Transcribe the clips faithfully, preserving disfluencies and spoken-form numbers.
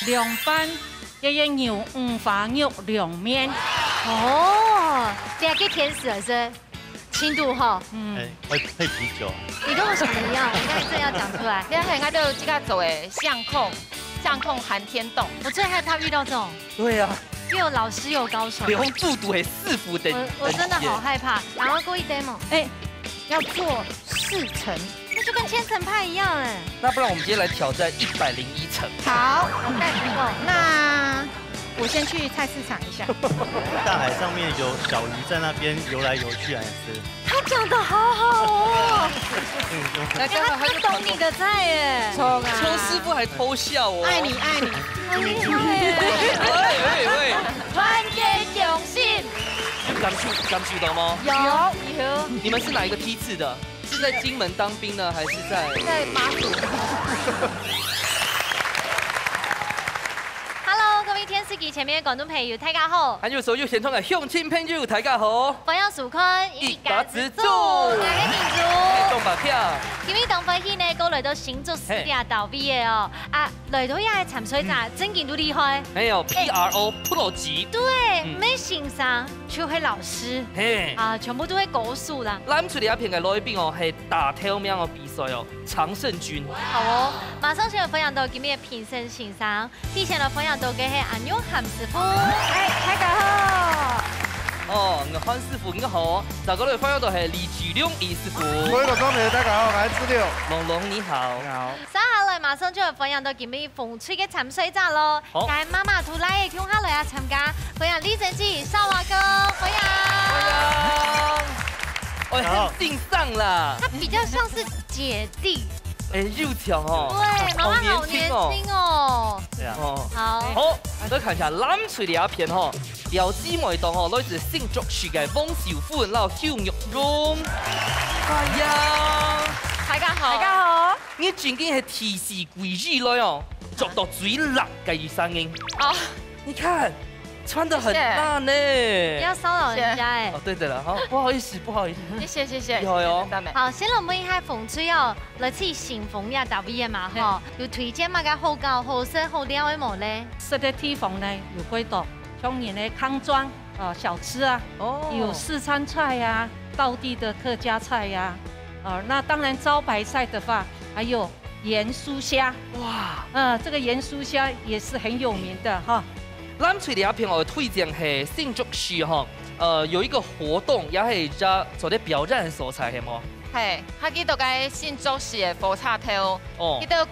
涼拌，這个牛五花肉涼麵。哦，這个甜食係深度吼。嗯。哎，配，配啤酒。你跟我想的一样，我刚才正要讲出来。你看，你看，都有自家做的相控，相控寒天冻。我最害怕遇到这种。对啊。又有老师又有高手。連部队的师傅等。我，我真的好害怕。然后故意 demo。哎，要做四层。那就跟千层派一样哎。那不然我们今天来挑战一百零一层。好，我带不够。那我先去菜市场一下。大海上面有小鱼在那边游来游去，还是？他讲得好好哦。哎，他，他懂你的菜耶。冲啊！邱师傅还偷笑哦。爱你，爱你。很厉害耶。喂，喂，喂。团结雄心。有感受，感受到吗？有，有。你们是哪一个梯次的？是在金门当兵呢，还是在？在马祖。Hello，各位电视机前面的观众朋友，大家好。还有所有现场的乡亲朋友，大家好。欢迎收看一家之煮，我是明珠。我是钟宝强。今日当欢喜呢，过来到新竹市的到位的哦。啊，来到这个参赛者，真正都厉害。还有 P R O Pro 级。对，嗯。没先生，就系老师。嘿。啊，全部都系高手啦。咱出来一片个来宾哦，系打头名个比赛哦，常胜军。好哦，马上就要分享到今日的评审先生，第一先来分享到个系安永涵师傅。哎，大家好。哦，我涵师傅你好哦，再过来分享到系李志良李师傅。各位观众朋友，大家好，我是志良。龙龙你好。你好。接下来马上就要分享到今日红隊个参赛者咯。好。该妈妈同倈仔共下来啊参加，欢迎李正基、少华哥，欢迎。欢迎。哎，好。很紧张啦。他比较像是姐弟。哎，又巧哦。对，妈妈好年轻哦。好年轻哦。对啊。哦。好。好，来看一下蓝队的一片吼，表姊妹档吼，来自新竹市的汪秀芬老邱玉荣。哎呀。大家好。大家好。 你正经系第四季以来哦，着到最辣个一身人。哦。你看，穿得很辣呢。谢谢。不要骚扰人家哎。哦，对的了，好，不好意思，不好意思。谢谢，谢谢，有有。谢谢赞美。好，先来问一下红队哦，来自新丰也到位个嘛吼，有推荐么个好搞、好食、好料个无咧？食个地方呢，有几多，像人个康庄， 啊，小吃啊，哦。有四川菜呀，道地的客家菜呀，啊，那当然招牌菜的话，还有盐酥虾。哇。呃，这个盐酥虾也是很有名的哈。蓝队的一片我推荐系新竹市哈，呃，有一个活动，也系一个做得表演个所在，系无？系，佢记得个新竹市个火车头，哦。记得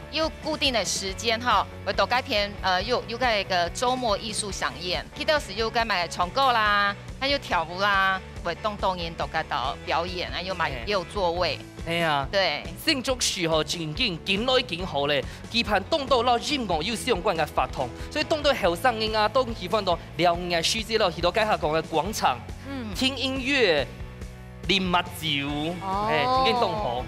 有固定个时间吼，会到该片，呃，有，有个一个周末艺术飨宴，佢到时有个么个唱歌啦，还有跳舞啦，会当多人到该到表演，还有嘛，嘿。也有座位。哎呀，对。新竹市吼，正经紧来紧好咧，举办当多摎音乐有相关个活动，所以当多后生人啊，都喜欢到尞个时节咯，去到该下讲个广场，嗯。听音乐， 啉么酒，哦。哎，真个当好。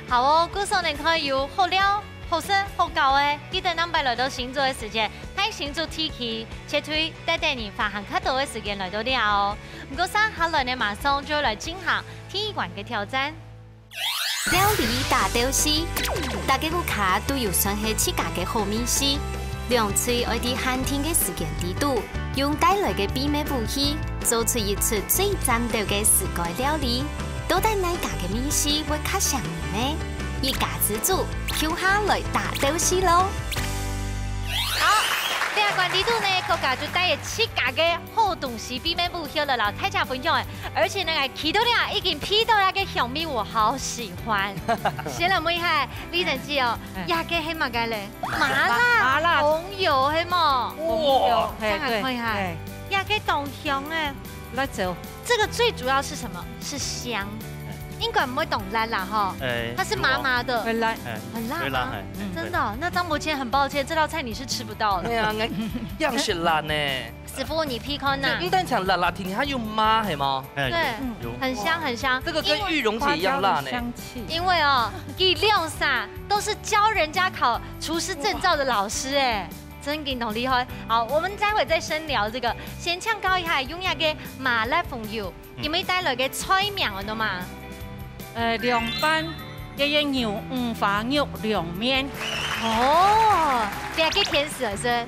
好哦，故所能看有好料、好食、好搞个，记得南北来到新竹个时节，在新竹地区，绝对带带你花行较多个时间来到了哦。毋过接下来呢，马上就要来进行第一关个挑战。料理大斗西，大家屋下都有算系自家个好味緒。 两队爱在限定个时间里肚，用带来个秘密武器，做出一出最赞斗个自家料理。到底哪家个味緒会较香呢？一家之煮，共下来大斗西咯！好，第二关里肚呢，各家就带自家个好东西，秘密武器来摎大家分享个。而且呢，还提到了，已经闻到了个香味，我好喜欢。先来问一下李正基哦，哎。这个系么个咧？ 麻辣，麻辣。红油，系无？红油，哇。嘿，这个看一下，对，对。这个当香哎。来走。这个最主要是什么？是香。哎。应该不会懂辣啦哈。哎，它是麻麻的。会辣。哎，很辣吗？会辣，哎，嗯。真的哦，那张伯谦很抱歉，这道菜你是吃不到了。对啊，俺样式辣呢。师傅，你鼻看呐。这不但像辣辣甜，它又麻，系吗？哎，对，有，有。很香很香。这个跟玉龙姐一样辣呢。因为花椒的香气。因为哦，佢两儕都是教人家考 厨师证照的老师哎，真个很厉害。好，我们待会再深聊这个，先请教一下，用那个麻辣朋友，嗯。你们带来个菜名了吗？呃，凉拌，这个牛五花肉凉面。哦，不要给甜食了是？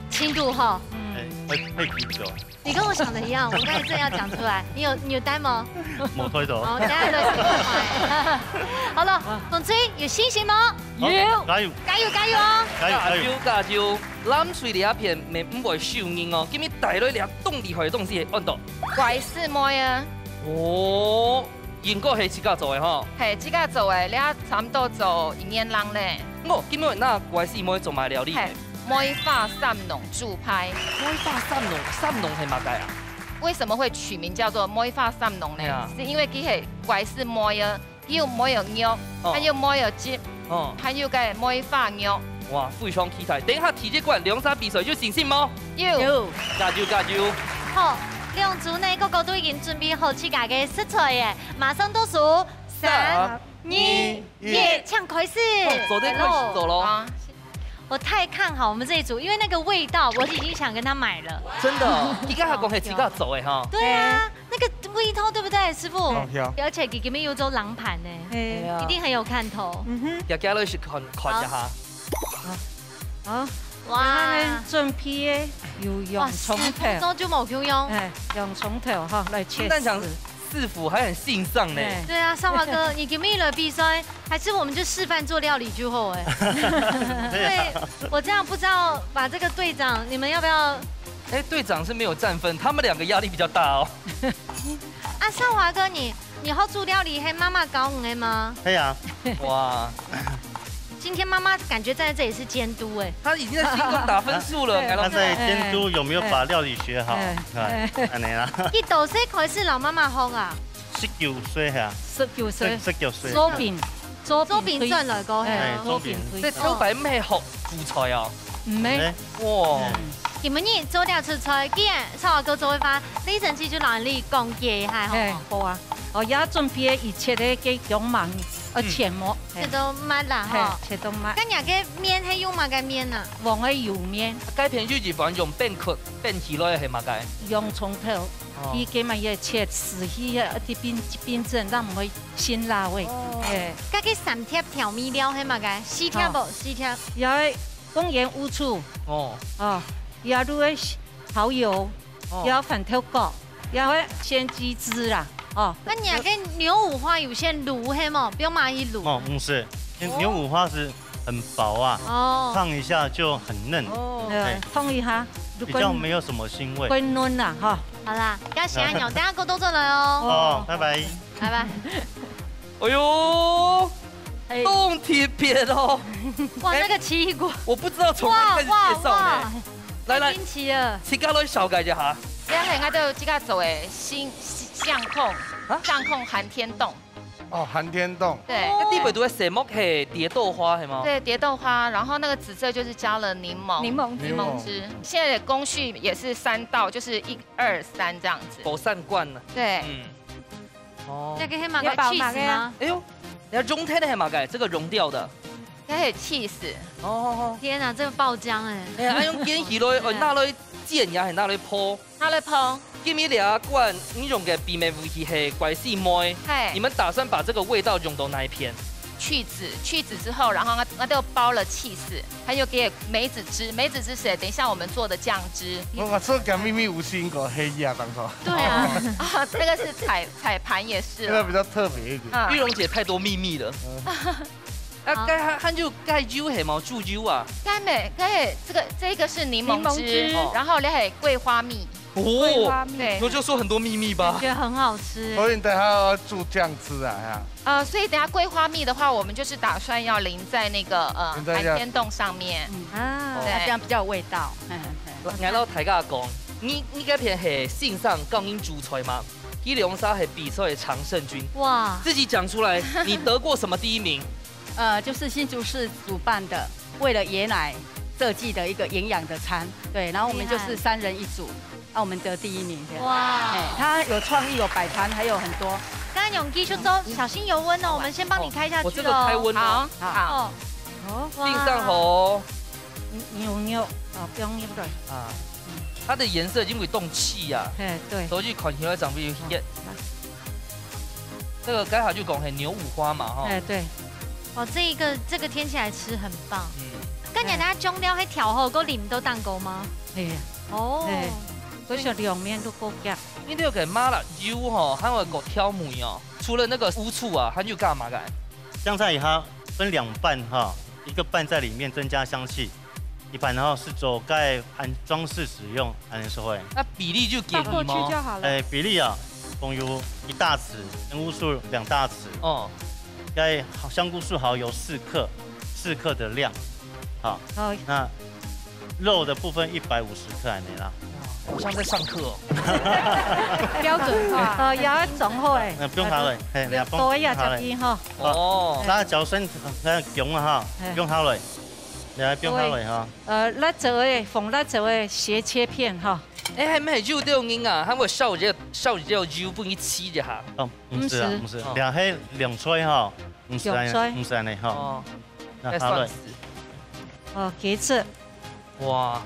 轻度哈。哎，会配啤酒。你跟我想的一样，我刚才正要讲出来。你有你有带吗？没带着。好，等下再说。好了，董吹有信心吗？有。加油！加油加油哦！加油加油！加油加油！藍隊這片毋毋會輸贏哦，今日帶來這當厲害个東西，安到。拐四妹啊。哦， 蘋果係自家做个吼。係，自家做个，這差毋多做一年零咧。哦，今日拿拐四妹做麼个料理呢？係，梅花三弄豬排。梅花三弄，三弄係麼个啊？為什麼會取名叫做梅花三弄呢？係啊。是因為佢係拐四妹啊，又梅有肉，哦。還有梅有汁，哦。還有个梅花肉。哇，非常期待。等一下第一關兩儕比賽有信心無？有。有。加油加油！好，兩組呢，個個都已經準備好自家个食材耶。 马上倒数，三、三、二、二、一，一。请开始。哦，做得开始做咯。啊，我太看好我们这一组，因为那个味道，我已经想跟他买了。真的哦，你刚才讲是自家做的哈。对啊，那个味道对不对，师傅？哦，有。而且佢今日有做冷盘呢，哎呀。一定很有看头。嗯哼。也加了是看看一下。好。 好，哇。然後呢，準備个有洋葱頭。哇，師傅做就無共樣。哎，洋葱頭哈，來切絲。但想師傅還很欣賞呢。哎。对啊，少华哥，你今日來比賽，还是我们就示范做料理就好哎。对啊。对，我这样不知道把这个队长，你们要不要？哎，队长是没有占分，他们两个压力比较大哦。啊，少华哥，你你好煮料理，係妈妈教你的吗？係啊。哇。 今天妈妈感觉站在这里是监督哎。她已经在心中打分数了，对。哎，老师。她在监督有没有把料理学好。哎。哎，哎。恁呢啦。幾多歲開始摎媽媽學啊？十九歲啊。十九歲。十，十九歲。做餅，做餅開始。做餅轉來過，哎，係啊。做餅。這頭擺毋係學煮菜哦。毋係。毋係。哇。嗯。今晡日做這出菜，既然少華哥做个話，這一陣子就摎你講解一下，好無？哎，好啊。哦，也準備一切个，个薑芒，呃，嗯。切末。 切到末啦，吼。嘿，切到末。該若个麵係用麼个麵啊？黃个油麵。該片有一碗用冰塊冰起來个係麼个？洋蔥頭，哦。佢該麼个切絲去啊，一邊，一邊蒸，正毋會辛辣味。哦。嘿。該个三碟調味料係麼个？四碟無？好。四碟。也係公鹽烏醋。哦。哦，也滷个蠔油。 哦。也有番豆角，也有鮮雞汁啦，哦。該若个牛五花有先滷係無？毋使買去滷。哦，毋使，牛，哦。牛五花是很薄啊，哦。燙一下就很嫩。哦。對，對。燙一下，就比較沒有什麼腥味。更嫩啦，哈。好啦，該先恁樣，等下過多轉來哦。哦，拜拜。拜拜。哎喲，哎。當特別哦。哇，哎，那個奇異果。我不知道從哪開始介紹呢。哇，哇，哇。 來，來，新奇啊。自家來紹介一下。這係𠊎兜自家做个新，新，相控，啊？相控寒天冻。哦，寒天冻。對。該底背肚个色目係蝶豆花，係嗎？對，蝶豆花，然後那個紫色就是加了檸檬，檸檬汁。檸檬汁。檸檬。現在的工序也是三道，就是一二三這樣子。哦，三罐呢。對。嗯。 哦。這個係麼个cheese嗎？哎喲，你看融掉个係麼个？這個融掉的。這係cheese。哦，哦，哦。天啊，這個爆漿哎。哎呀，啊，用捲起來，哦，對啊。拿來煎也係拿來烰？拿來烰。今日這一關，你用个秘密武器係拐四妹。嘿。你們打算把這個味道用到哪一片？ 去籽，去籽之後，然後它，它都包了cheese，還有給梅子汁，梅子汁是等一下我們做的醬汁。𠊎，𠊎做个秘密武器應該係這啊，當初。對啊。啊，那個是彩，彩盤也是了。這個比較特別一點。嗯。玉龍姐太多秘密了。嗯。啊，好。該還，還有該油係無？豬油啊？該沒，該這個，這個是檸檬汁，檸檬汁。哦。然後還有桂花蜜。 哦，桂花蜜。對。那就說很多秘密吧。感覺很好吃。所以你等下要煮醬汁啊，哈。呃，所以等下桂花蜜的話，我們就是打算要淋在那個，呃，淋在這樣。寒天冻上面。嗯。啊，對。那這樣比較有味道。嗯，嗯。𠊎摎大家講，你，你該片係先生教人煮菜嗎？佢兩儕係比賽个常勝軍。哇。自己講出來，你得過什麼第一名？ 呃，就是新竹市主辦的，為了爺奶設計的一個營養的餐，對，然後我們就是三人一組，厲害。啊，我們得第一名這樣。哇。哎，他有創意，有擺盤，還有很多。該恁樣繼續做，小心油溫哦，我們先幫你開下去哦。哦，我這個開溫哦。好，好。哦。哦，哇。先生好。牛，牛肉，哦，放入來。啊。嗯。它的顏色因為當鮮啊，嘿，對。所以看起來上面有一個 哦，來。這個該下就講係牛五花嘛，吼。哎，對。哦，這一個，這個天氣來吃很棒。嗯。該你等醬料係調好，過淋到蛋糕嗎？係啊，哦，係，所以說兩面都過夾。你這個麻辣油吼，還有個調味哦，除了那個烏醋啊，還有幹嘛个？香菜以後分兩半哈，一個半在裡面增加香氣，一半吼係做該安裝飾使用，恁樣就會。那比例就給你嗎？倒過去就好了。哎，比例啊，共有一大匙，跟烏醋兩大匙。哦。該香菇素好有四克，四克的量。好，好。那肉的部分一百五十克還沒啦。好像在上課哦。標準化。呃，也要掌握哎。那不用考慮，嘿，你要不用考慮。多一點，十二哈。哦。那腳伸，那用了哈，嘿。不用考慮，你還不用考慮哈。呃，辣椒的，紅辣椒的斜切片哈。哎，還沒有，有這種人啊，他們燒熱，燒熱油分你揤一下。哦，毋係啊，毋係，毋係。哦。兩黑兩吹哈，毋係恁樣，兩吹。毋係恁樣哈。哦。那好了。該蒜絲。哦，茄子。哇。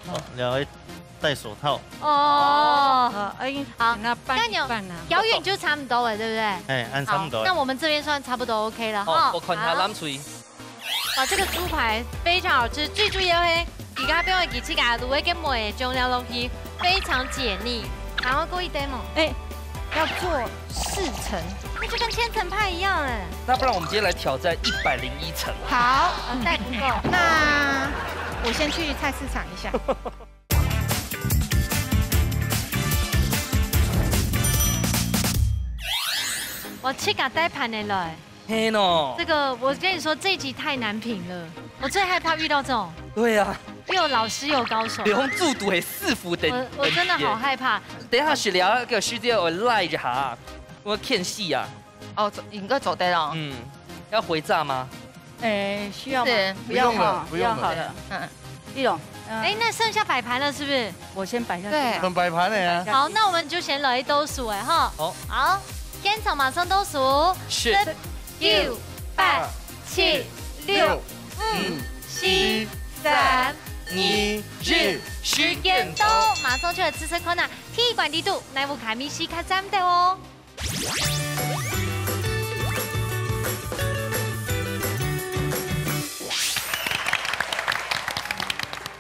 哦，兩位戴手套。哦。哦，哎，好，那拌一拌啊。那你有，姚远就差不多了，對不对？哎，恁差不多。好，那我們這邊算差不多OK了哈。哦，我看他好。濫吹。 哇，這個豬排非常好吃，最主要係，而家放佢自家滷个梅醬料落去，非常解膩。還要過一點哦。哎，要做四層。那就跟千層派一樣哎。那不然我們今天來挑戰一百零一層。好，哦，再不夠。那我先去菜市場一下。我自家帶盤的來。 係喏。這個，我跟你說，這一集太難評了。我最害怕遇到這種，對啊。又有老師又有高手。兩組都係師傅等，我，我真的好害怕。等一下，雪聊，給我需要我賴一下，我欠戲啊。哦，做，應該做得哦。嗯，要回炸嗎？哎，需要嗎？是，不用了，不用了。不用好了。嗯。 一种，嗯，哎，那剩下擺盤了，是不是？我先擺下去。對。很擺盤的呀。好，那我們就先來倒數哎，哈。好。好，現場馬上倒數。十、十、九、九、八、八、七、七、六、六、五、五、四、四、三、三、二、二、一，一。時間到，馬上就來試試看啊，第一關裡肚，哪位个味緒較讚个哦？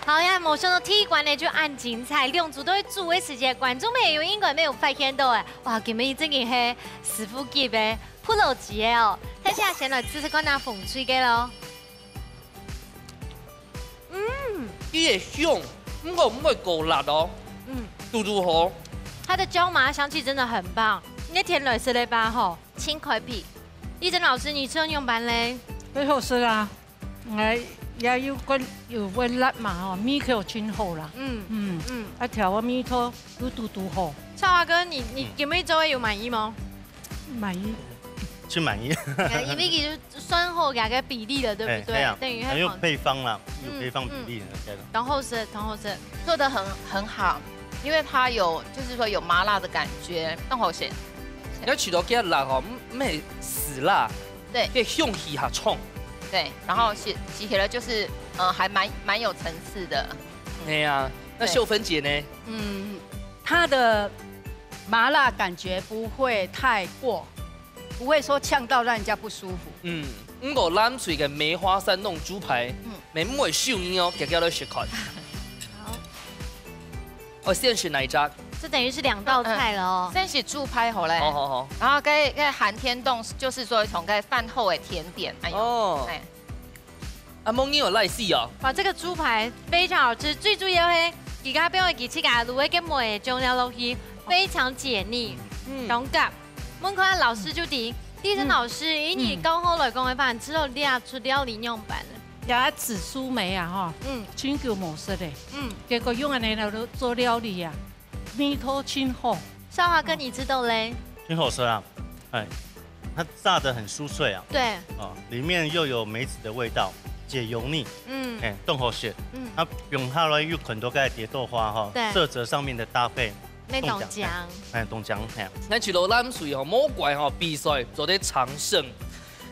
好呀，無想到第一關呢就恁精彩，兩組都會煮个時節，觀眾朋友應該沒有發現到哎，哇，今日真个係師傅級个professional个哦。大家先來試試看那紅隊个咯。 嗯。佢个香，毋過毋會過辣哦。嗯。堵堵好。它的椒麻香氣真的很棒，你个甜來食个吧吼，盡開胃。一珍老師，你食仰般咧？最好食啊！哎，也有个，有个辣嘛吼，味道盡好啦。嗯。嗯。嗯。啊，調个味道又堵堵好。少華哥，你，你嗯。今日做个有滿意嗎？滿意。盡滿意。因為佢就 算好佢个比例了，對不對？哎，對啊，等於還有配方啦，嗯，有配方比例了，嗯，對了。當好食，當好食。做得很，很好，因為它有，就是說有麻辣的感覺，當好食。你看取到這辣吼，毋，毋係死辣，對。這香氣較重。對，然後吃，吃起來就是，呃，還蠻，蠻有層次的。哎呀，那對。秀芬姐呢？嗯，它的麻辣感覺不會太過， 不會說嗆到讓人家不舒服。嗯，毋過藍隊个梅花山東豬排，嗯。妹妹秀你哦，遽遽來食看。好。哦，先食哪一隻？這等於是兩道菜了哦。嗯，嗯。先食豬排好咧。好，好，好。然後該，該寒天凍，就是說從該飯後的甜點，哎喲，哦。哎。 啊，無你有賴死哦。哇，這個豬排非常好吃，最主要係，佢个表面佢自家滷个梅个醬料落去，非常解膩。嗯。當夾。問看老師就知，第一珍老師，嗯。以你教學來講个話，你食到這出料理仰般呢？也紫蘇梅啊，吼，嗯。真久無食咧。嗯。結果用恁樣來做料理啊，味道真好。少華哥，你食到咧？真好食啊，哎。 它炸得很酥脆啊。對。哦，裡面又有梅子的味道，解油膩。嗯。哎，當好食。嗯。啊，用下來又很多个蝶豆花哈，對。色澤上面的搭配，乜當靚。哎，當靚，哎。那除了藍隊吼，無怪吼，比賽做得長勝。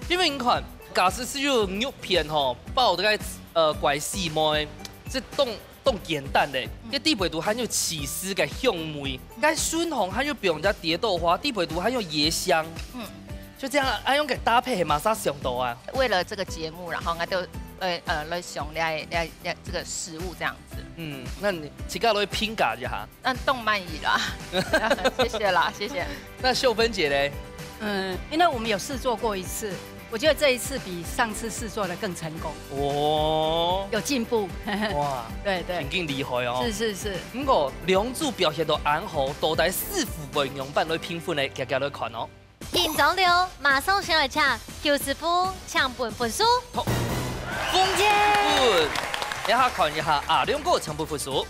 因為你看，假使係有肉片吼，包這個，呃，怪死妹，這當 當簡單咧，嗯。該底背肚還有起司个香味，該筍紅還有放隻蝶豆花，底背肚還有椰香。嗯。就這樣，啊，用个搭配係嘛，啥想到啊？為了這個節目，然後𠊎就來，呃，來想這，這，這，這個食物這樣子。嗯，那你自家來評價一下。那當滿意啦。謝謝啦，謝謝。那秀芬姐嘞？嗯，因為我們有試做過一次，我覺得這一次比上次試做的更成功。哦。有進步。哇，對，對。真經厲害哦。是，是，是。毋過，兩組表現到恁好，到底師傅會仰般來評分呢？遽遽來看哦。 緊張了，馬上先來請邱師傅請分分數。好，恭喜分。這下看一下阿良哥請分分數。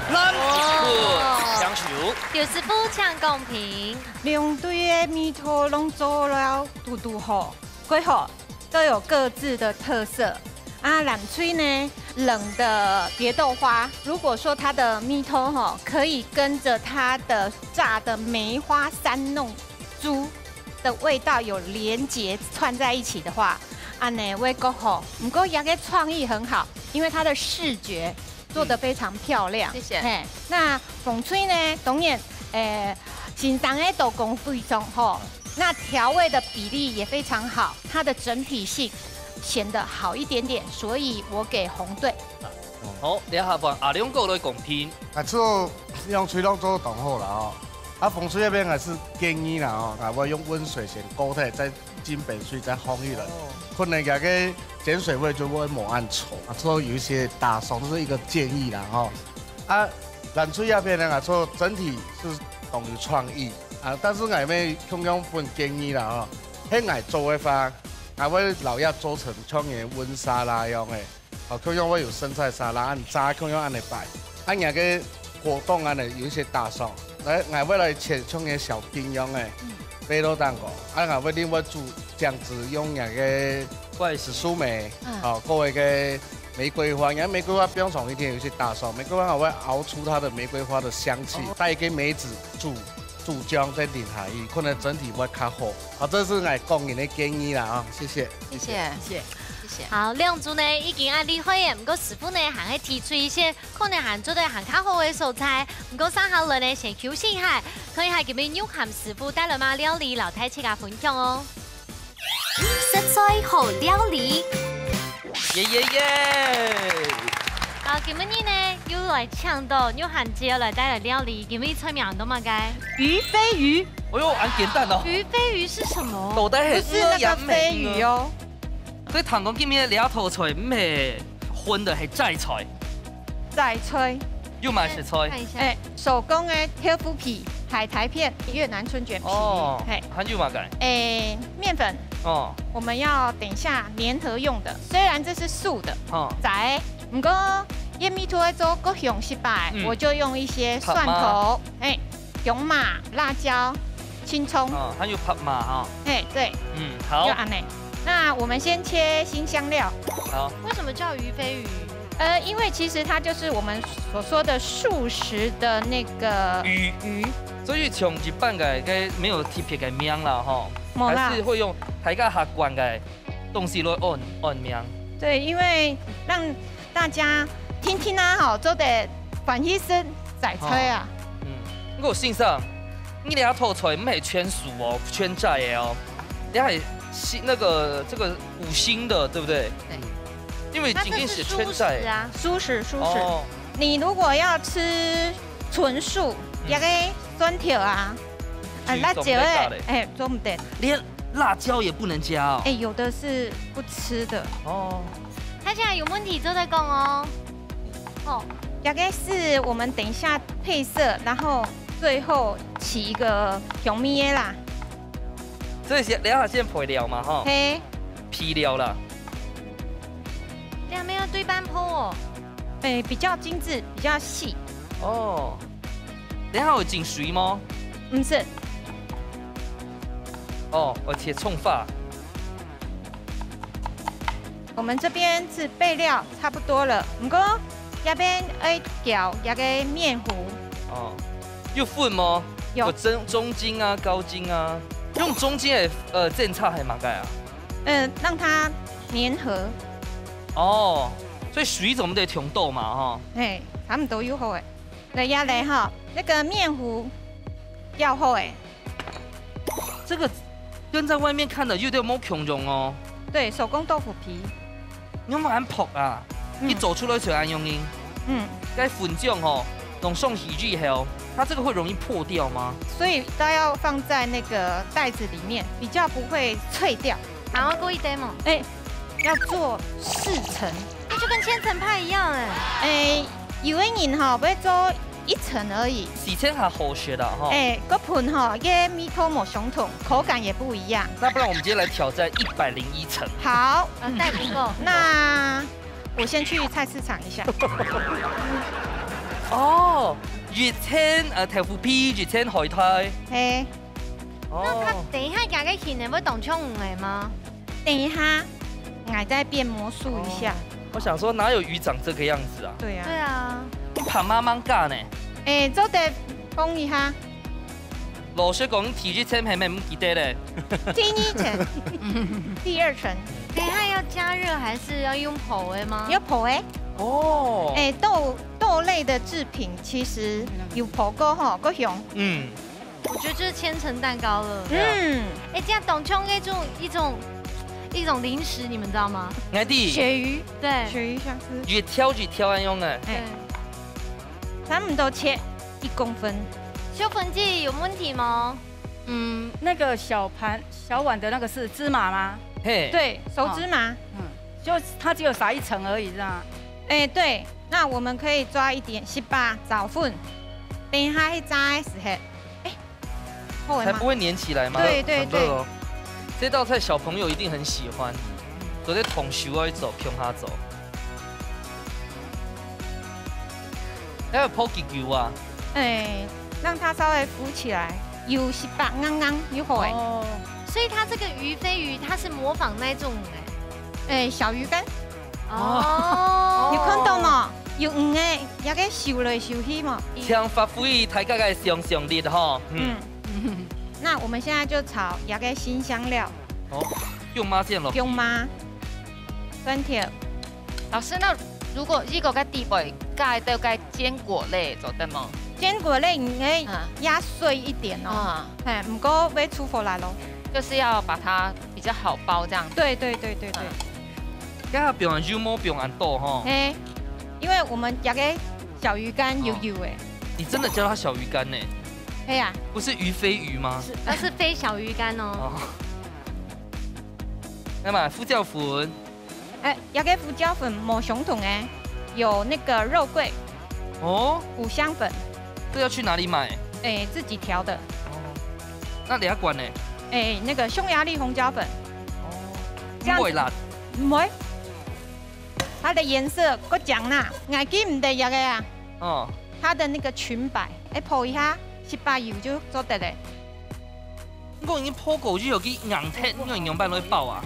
滿級分，哦。請收。邱師傅請講評。兩隊个味道攏做了堵堵好，蓋好，都有各自的特色。啊，藍隊呢，冷的蝶豆花，如果說它的味道吼，可以跟著它的炸的梅花三弄 豬的味道有連結串在一起的話，恁呢會較好。毋過這個創意很好，因為它的視覺做得非常漂亮。嗯，謝謝。嘿，那紅隊呢，當然，呃，先生个刀工非常好，那調味的比例也非常好，它的整體性顯得好一點點，所以我給紅隊。 好，這下換阿良哥來公平。啊，這兩隊攏做當好啦吼。啊，紅隊該片還是建議啦吼，啊，𠊎用溫水先勾開，再浸冰水，再烘一輪。哦。可能這個鹼水味就會無恁重，啊，做有一些打爽，這是一個建議啦吼。啊，藍隊該片呢，啊，做整體是當有創意啊，但是𠊎乜共樣分建議啦吼，係𠊎做个話，𠊎會摎佢做成像个溫沙拉樣个。 哦，共樣會有生菜沙拉，恁炸共樣恁呢擺。啊，𠊎个活動恁呢有一些打爽，來，𠊎會來切像个小丁樣个，嗯。飛到蛋糕。啊，𠊎會另外煮醬汁，用𠊎个怪紫蘇梅，嗯。哦，過一個玫瑰花，𠊎玫瑰花放長一點，有一些打爽。玫瑰花還會熬出它的玫瑰花的香氣，哦。帶一個梅子煮 煮醬再淋下去，可能整體會較好。好，這是𠊎個人个建議啦啊，謝謝。謝謝。謝謝。謝謝。好，兩組呢已經恁厲害了，毋過師傅呢還係提出一些可能還做得還較好个所在。毋過接下來呢，先休息一下，看一下今晡日玉涵師傅帶來麼料理，摎大自家分享哦。 食材好料理。耶耶耶！好，今晡日呢，又來請到玉涵姐來帶來料理，今晡日菜名安到麼个？魚飛魚。哎喲，恁簡單哦。魚飛魚是什麼？到底係不是那個飛魚哦。所以聽講今晡日這道菜毋係葷个，係齋菜。齋菜。 又嘛係菜。看一下。哎，手工的豆腐皮、海苔片、越南春捲皮。哦，嘿。還有麼个？哎，麵粉。哦。我們要等一下黏合用的，雖然這是素的，哦。在，毋過，因為做个做各樣失敗，嗯。我就用一些蒜頭，白麻。哎，薑嫲、辣椒、青蔥。哦，還有白麻哈。嘿，對。嗯，好。就恁呢。那我們先切辛香料。好。為什麼叫魚飛魚？ 呃，因為其實它就是我們所說的素食的那個魚。魚。所以像一般个，該沒有特別个名啦，吼。無啦。還是會用大家習慣个東西來安，安名。對，因為讓大家聽聽啊，吼，做得歡喜食齋菜啊。哦。嗯，毋過先生，你這道菜毋係全素哦，全齋个哦，你還係那個，這個五辛的，對不對？對。因為僅僅寫全齋。它這是蔬食啊。蔬食，蔬食。哦。你如果要吃純素，嗯。這個蒜頭啊，啊，水辣椒欸，做毋得加嘞。欸，做毋得。連辣椒也不能加哦。欸，有的是不吃的。哦。大家有問題做得講哦。哦，這個是我們等一下配色，然後最後起一個香味的啦。所以先，等一下先配料嘛，哈。嘿。配料啦。 這樣要對半泡哦。欸，比較精緻，比較細。哦，等一下有浸水嗎？毋係。哦，而且蔥花。我們這邊是備料差不多了，毋過這邊愛攪這個麵糊。哦，有分嗎？有。有中，中筋啊，高筋啊，用中筋的，呃，煎炒還蠻蓋啊。 嗯，讓它黏合。哦，所以水總得沖到嘛，哈。嘿，差不多有好欸。來，這下來哈，那個麵糊攪好欸。這個跟在外面看的有點無共樣哦。對，手工豆腐皮。你有無恁薄啊？嗯。你做出來就恁樣呢？嗯。該粉漿吼，弄上去以後，它這個會容易破掉嗎？所以它要放在那個袋子裡面，比較不會脆掉。然後過一堆嘛。哎，要做四層。那就跟千層派一樣哎。哎，有的人吼，會做一層而已。四層較好食啦，吼。哎，各盤吼，个味道無相同，口感也不一樣。那不然我們今天來挑戰一百零一層。好。呃，帶不夠。那我先去菜市場一下。哦，一層，呃，豆腐皮，一層海苔。嘿。那它哦。等一下夾个形呢，會當像魚个嗎？等一下，𠊎再變魔術一下。哦，我想說，哪有魚長這個樣子啊？對啊。對啊。你怕媽媽嘎呢？哎，做得幫一下。老實講，你第一層還蠻毋記得咧。第二層，第二層。等一下要加熱還是要用烰个嗎？要烰个。哦。哎，豆，豆類的製品其實有烰過吼，過香。嗯。我覺得就是千層蛋糕了。嗯。哎，這樣當像一種，一種，一種零食，你們知道嗎？𠊎知。鱈魚。對。鱈魚香絲。一條一條恁樣个。哎。對。差不多切一公分。小粉姐有問題嗎？嗯，那個小盤，小碗的那個是芝麻嗎？嘿。對，熟芝麻。哦。嗯，就它只有撒一層而已，是嗎？哎，對，那我們可以抓一點十八找粉，等一下去炸的時候，哎，好了嗎？才不會黏起來嗎？對，對，對。很熱哦。這道菜小朋友一定很喜歡，昨天同學愛做，共下做。還有泡幾久啊？哎，讓它稍微浮起來，有十八硬硬，有好哎。哦。所以它這個魚飛魚，它是模仿那種哎。哎，小魚乾。哦。有看到無？有魚个，也个游來游去無？請發揮大家个想像力吼。嗯。嗯。那我們現在就炒這个辛香料。哦，用麻醬咯。用麻，酸甜。老師，那如果這個个底背加兜个堅果類，做得無？堅果類你可以啊。壓碎一點哦。啊。哎，毋過會出火來咯。就是要把它比較好包這樣子。對，對，對，對，對。啊。 該下放油無放恁多吼。嘿，因為我們這个小魚乾油油的。哦。你真的叫它小魚乾呢？嘿啊。不是魚飛魚嗎？是，那是飛小魚乾哦。哦。那麼胡椒粉。哎，這个胡椒粉無相同的，有那個肉桂。 哦。五香粉。這要去哪裡買？哎，自己調的。哦。那這罐呢？哎，那個匈牙利紅椒粉。哦。這樣子。毋會辣。毋會。它的顏色較靚啦，𠊎記毋得這个啊。哦。它的那個裙襬，哎，烰一下，十八油就做得了。 毋過已經烰過，就有个硬忒，你仰般來包啊？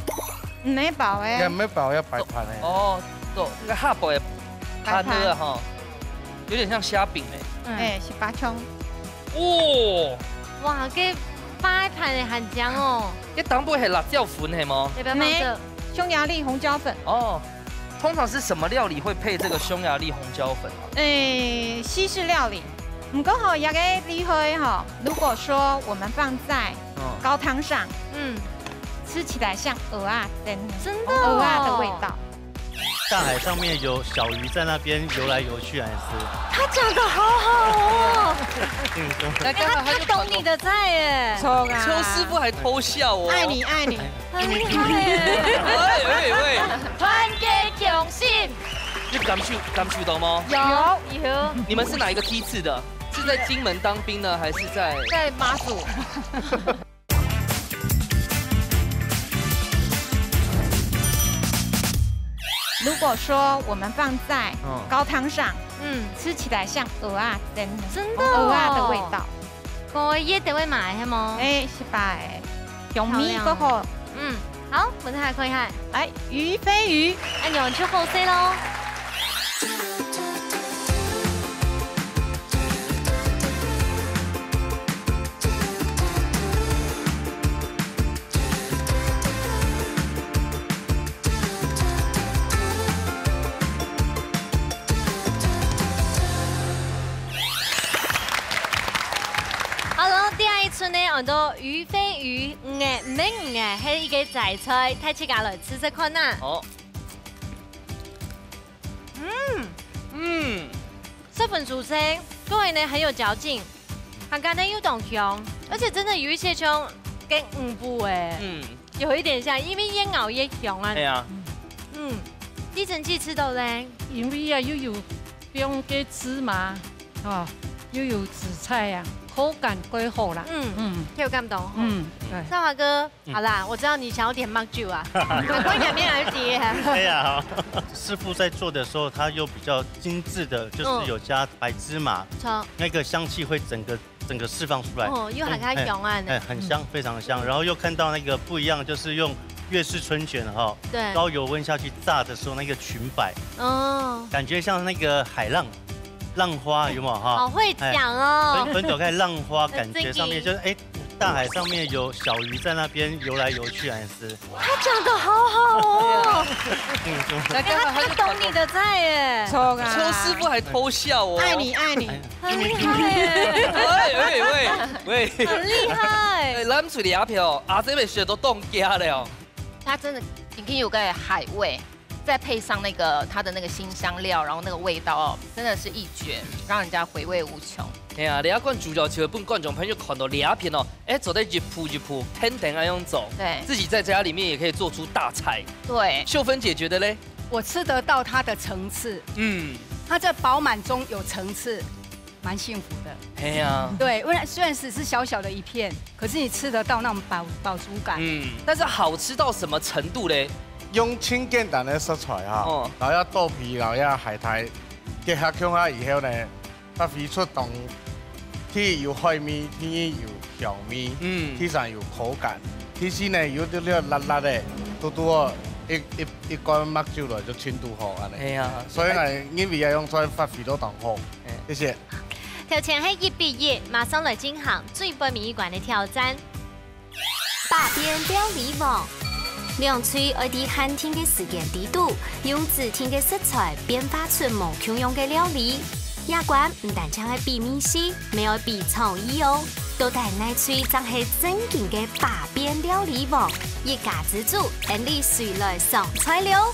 毋係包个。也毋係包，要擺盤个。哦，對，該下背个盤仔吼，有點像蝦餅欸。嗯。哎，十八種。哦。哇，該擺盤仔還靚哦。該頂背係辣椒粉係無？要不要放這？沒，匈牙利紅椒粉。哦，通常是什麼料理會配這個匈牙利紅椒粉啊？哎，西式料理。 毋過吼，這个厲害吼，如果說我們放在，嗯，高湯上，嗯，吃起來像蚵仔煎，真的哦。蚵仔的味道。大海上面有小魚在那邊游來游去，還是？他講得好好哦。嗯，對。哎，他，他懂你的菜耶。錯啊。邱師傅還偷笑哦。愛你，愛你。 很厲害耶。喂，喂，喂。團結共心。有感受，感受到嗎？有，有。你們是哪一個梯次的？是在金門當兵呢，還是在？在馬祖。如果說我們放在，嗯，高湯上，嗯，吃起來像蚵仔煎，真的哦。蚵仔的味道。 該一定會買，係無？哎，十八个，香味較好。嗯，好，𠊎等來看一下。來，魚飛魚。恁樣就好勢咯。 好了，第二一出呢，安到魚飛魚，魚仔毋係魚仔，係一個齋菜，大自家來試試看啊。好。嗯，十分酥脆，過後呢很有嚼劲，還感覺又當香，而且真的有一些像跟五步哎，嗯，有一點像，因為越咬越香啊。對啊，嗯，你真去吃到嘞？因為啊又有用个芝麻，哦，又有紫菜啊，口感蓋好啦。嗯嗯，有感動。嗯，對。少华哥，好啦，我知道你想要点 mug 酒啊，赶快点面来点。哎呀，师傅在做的时候，他又比较精致的，就是有加白芝麻，那个香气会整个整个释放出来。哦，又還較香啊呢。哎，很香，非常香。然后又看到那个不一样，就是用越式春卷哈，对，高油温下去炸的时候那个裙摆，哦，感觉像那个海浪，浪花有没有哈？好会讲哦。哎，粉粉朵开浪花，感觉上面就是哎，大海上面有小鱼在那边游来游去，还是他讲的好好哦，嗯，哎，他他懂你的菜耶，错啊，邱师傅还偷笑哦，爱你爱你，很厉害耶，喂喂喂喂，很厉害。哎，咱出去阿飘，阿姐妹学都冻家了。它真的已经有个海味，再配上那个它的那个辛香料，然后那个味道哦，真的是一绝，让人家回味无穷。哎呀，你要灌主角球，分观众朋友看到你阿片哦，哎，做得一步一步，天天那样走，对，自己在家里面也可以做出大菜。对，秀芬姐觉得嘞？我吃得到它的层次，嗯，它在饱满中有层次，蛮幸福的。哎呀，对，虽然虽然只是小小的一片，可是你吃得到那种饱饱足感。嗯，但是好吃到什么程度嘞？用盡簡單个食材哈，哦，然後要豆皮，然後要海苔，結合共下以後呢，發揮出當第一有海味，第二有香味，嗯，第三有口感，第四呢有點點辣辣个，嘟嘟哦，一一一罐麥酒來就盡堵好安呢。哎呀，所以呢，因為要用出來發揮到當好。谢谢。头前係一比一，马上来进行最尾一关个挑战。百变料理王，两队爱在限定个时间里肚，用指定个食材变化出无共样个料理。这关毋单淨係比味緒，乜愛比创意哦。到底哪队正係正经个百变料理王？一家之煮，俺俚随来上菜了。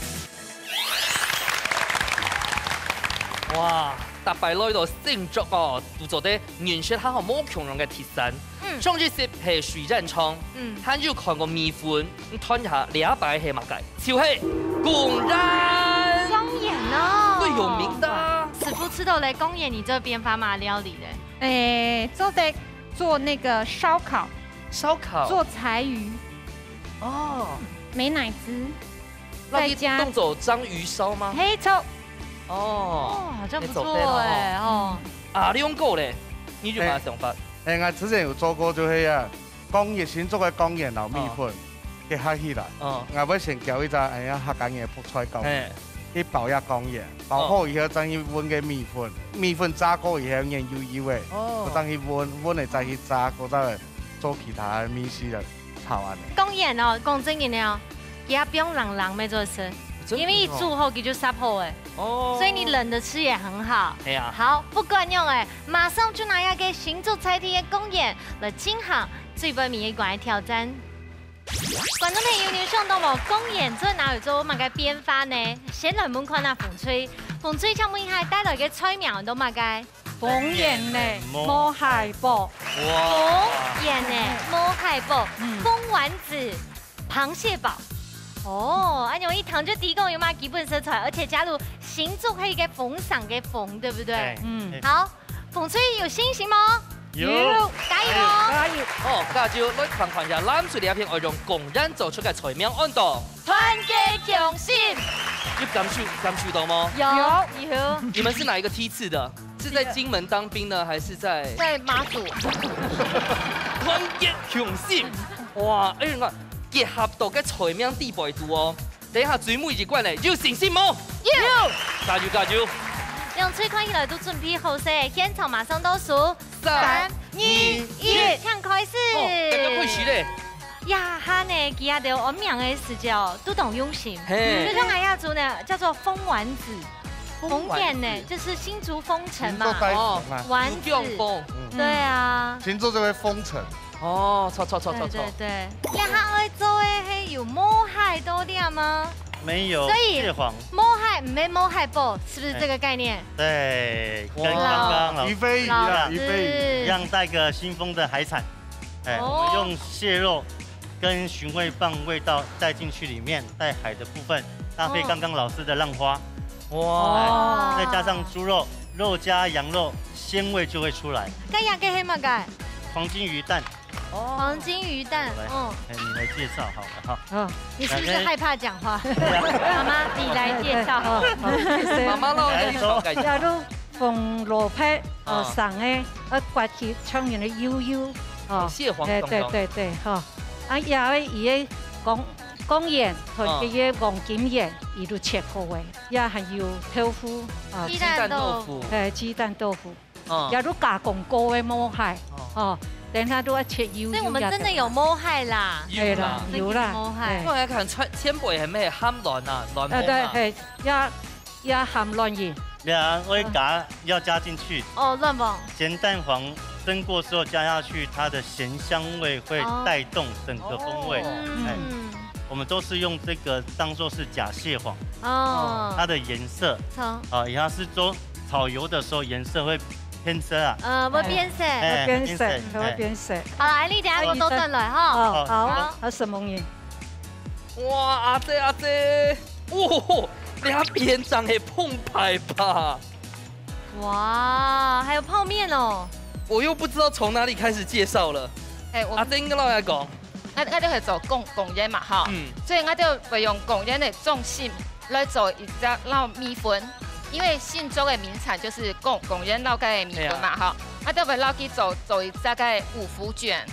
哇，逐擺來到新竹哦，都做得認識下好無共樣个特產。嗯，上一集係水戰場，嗯，還有看過米粉，你看一下這擺係麼个？就係貢丸。貢丸哦，最有名的啊。師傅，知道咧貢丸你做變化麼个料理咧？誒，做得做那個燒烤，燒烤，做柴魚，哦，美乃滋。 那你再加當做章魚燒嗎？係，著。哦，好像不錯欸，哦。阿良哥咧，你有麼个想法？誒，𠊎之前有做過，就係啊，貢丸，新竹个貢丸摎米粉，結合起來。嗯，𠊎會先攪一隻，哎呀，客家人个覆菜糕，去包這貢丸，包好以後，正去搵个米粉，米粉炸過以後，軟幼幼个，哦，正去搵，搵了再去炸，過再做其他个味緒个。 炒恁呢。貢丸哦，講真个呢，佢也毋用冷冷个做得食，因為佢煮好佢就煠好欸，哦，所以你冷的吃也很好。係啊，好，不管用欸，馬上就拿一個新竹在地个貢丸來進行最尾一關个挑戰。觀眾朋友，你有想到無？貢丸做得拿來做麼个變化呢？先來問看啊，紅隊，紅隊請問一下，帶來个菜名安到麼个？ 貢丸呢，無害寶。哇，貢丸呢，無害寶，貢丸子，螃蟹堡。哦，恁樣一聽就知講有麼个基本食材，而且加入新竹係一個豐盛个豐，對不對？嗯，好，紅隊有信心無？有，加油哦！加油！好，該就來看看一下藍隊這片愛用貢丸做出个菜名安到。團結共心。有感受感受到無？有有。你們是哪一個梯次的？ 是在金門當兵呢，還是在？在馬祖。團結雄心，哇！哎，你看結合到个菜名底背肚哦。等一下最尾一關咧，有信心無？有。加油加油！兩隊看起來都準備好勢，現場馬上倒數，三、二、一，請開始。哦，剛剛開始咧。 這下呢，佢兜安名个時節哦，都當用心。係，就像𠊎這組呢，安到豐丸子。豐丸呢，就係新竹豐城嘛。哦，丸子。對啊。新竹就係豐城。哦，著著著著著。對對對，這下愛做个係有無害到這嗎？没有所以蟹黄。毛蟹毋係毛蟹脯，是不是这个概念？哎，对，跟哇刚刚老师鱼飞鱼啊，老师一样，鱼飞鱼。一样带个腥风的海产。哎，哦。我们用蟹肉跟寻味棒味道带进去里面，带海的部分，搭配刚刚老师的浪花。哦。哇。哎，再加上猪肉，肉加羊肉，鲜味就会出来。該个係麼个？黄金鱼蛋。 哦。黄金鱼蛋，来，嗯。哎，你来介绍好了哈。嗯。你是不是害怕讲话？来。妈妈，你来介绍好了。对，对，对，好，好，谢谢。妈妈咯，来，你说。这都红萝卜，哦，啊。生的，啊，刮起像人的幼幼，哦。蟹黄哎，对，对，对，哈。啊，也个伊个光，光眼，同哦。佢个黄金眼，伊都切好个，也还有豆腐，啊。鸡蛋豆腐。鸡蛋豆腐。哎，鸡蛋豆腐。 哦。也都加工过个毛蟹，哦。哦，等下都要切幼幼。所以我们真的有毛蟹啦。有啦，哎，有啦。毛蟹。哎。我还看千，千倍係咩鹹卵啊，卵黄啊。哎，对，嘿，也，也鹹卵仁。对啊，我也加，要加进去。哦，卵黄。咸蛋黄蒸过之后加下去，它的咸香味会哦。带动整个风味。哦。哎。嗯。 我们都是用这个当作是假蟹黄，哦。它的颜色，从啊，它是说炒油的时候颜色会偏深啊。呃，会变色。哎，会变色，会变色，哎。会变色。好了，你等下给我倒转来哈。哦，好，好。好，什么人？哇，阿姐阿姐，哦，你还边长很澎湃吧？哇，还有泡面哦。我又不知道从哪里开始介绍了。哎，我阿姐应该老来讲。 𠊎，𠊎兜係做貢，貢丸嘛，吼。嗯。所以𠊎兜會用貢丸个中心來做一隻撈米粉，因為新竹个名產就是貢，貢丸撈个米粉嘛，係啊。吼。𠊎兜會撈去做，做一隻个五福卷。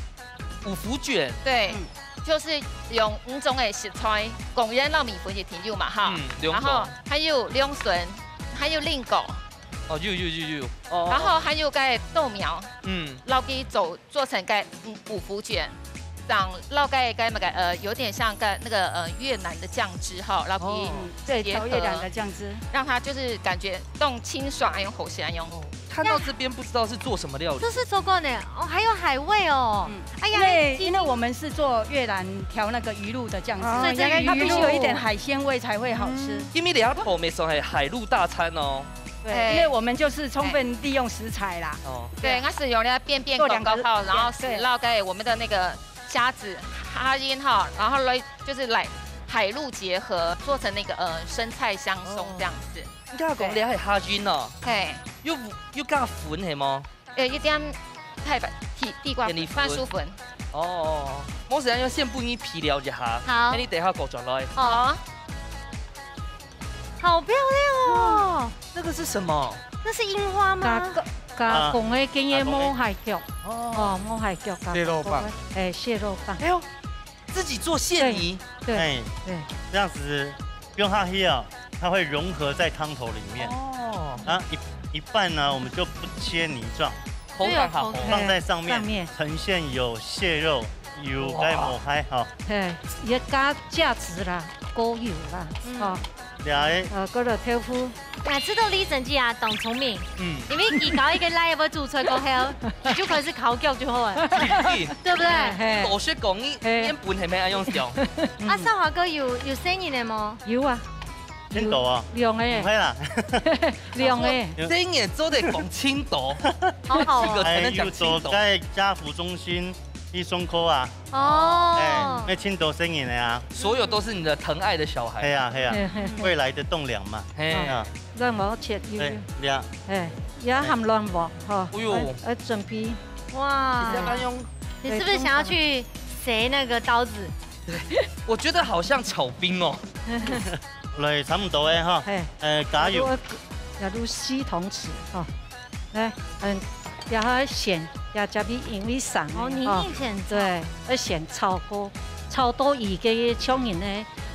五福卷？對，嗯。就是用五種个食材，貢丸撈米粉一定有嘛，吼。嗯，兩種。然後還有涼筍，還有蘋果。哦，有，有，有，有。哦。然後還有个豆苗。嗯。撈去做 做成个，嗯，五福卷，長老个，个那个，呃，有點像个那个，呃，越南的醬汁哈，然後可以哦，嗯，對，結合，炒越南的醬汁。讓它就是感覺當清爽，哎喲，好香喲。哦，看到這邊不知道是做什麼料理。這是做過呢，哦，還有海味哦。嗯，哎呀，因為，今因為我們是做越南調那個魚露的醬汁，哦，所以這魚露，它必須有一點海鮮味才會好吃。嗯。因為你要頭沒說，嘿，海陸大餐哦。 對，哎。因為我們就是充分利用食材啦。哦。對，對。它是用來變變做兩個，搞搞好，然後是對。撈給我們的那個蝦子、蝦仁哈，然後來，就是來海陸結合，做成那個，呃，生菜香鬆這樣子。哦。你看講你還有蝦仁哦。對。有，有加粉係無？呃，一點太白，地，地瓜粉、田里粉。番薯粉。哦，哦，哦。我想要先幫你皮料一下，好。給你等一下搞轉來。好。 好漂亮哦！嗯，那個是什麼？那是櫻花嗎？加，加工个，今日無海腳。哦。哦，無海腳，加工个。蟹肉棒。哎，蟹肉棒。哎喲，自己做蟹泥。對，對，哎，對。這樣子不用下去啊，它會融合在湯頭裡面。哦。啊，一，一半呢，我們就不切泥狀，口感好。對啊，口感。放在上面，上面。呈現有蟹肉，有該毛蟹哈。哇。嘿，也加價值啦，高油啦，嗯。哦。 了解。呃，過了豆腐。哎，知道李正基啊，當聰明。嗯。因為佢搞一個來會煮出過後，佢就開始烤腳就好了。對不對？嘿，嘿。老實講，你，嘿。原本係毋係恁樣想？啊，少華哥有，有細人个無？有啊。真多啊。有兩個。毋係啦。兩個。有。細人做得講真多。好好哦。幾個才能講真多。哎，有做在家福中心，醫生科啊。 哦。哎，那真多細人个啊。所有都是你的疼愛的小孩。係啊，係啊，嘿，嘿，嘿。未來的棟樑嘛。嘿。啊。卵黃切幼幼。對，呀。哎，也含卵黃，吼。哎喲。哎，哎，準備。哇。直接用。你是不是想要去塞那個刀子？對，我覺得好像炒冰哦。來，差不多个哈。嘿。呃，加油。也都，也都四湯匙，吼。 來，嗯，然後選，也這邊因為生个，哦，你吼，面前炒。對，愛先炒過，炒到佢个像人个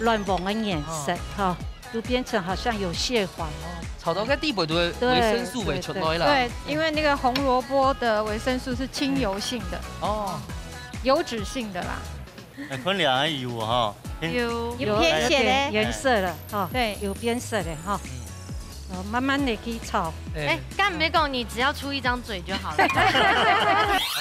卵黃个顏色，哦。吼，就變成好像有蟹黃。哦，炒到該底背都會，對，維生素會出來啦。對，對。對，因為那個紅蘿蔔的維生素是親油性的，哦。油脂性的啦。 哎，看了還有哈，偏有，有偏鹹个。有點顏色了，哈，對。有變色了，哈。嗯。哦，慢慢地去炒。哎，剛才沒講，你只要出一張嘴就好了。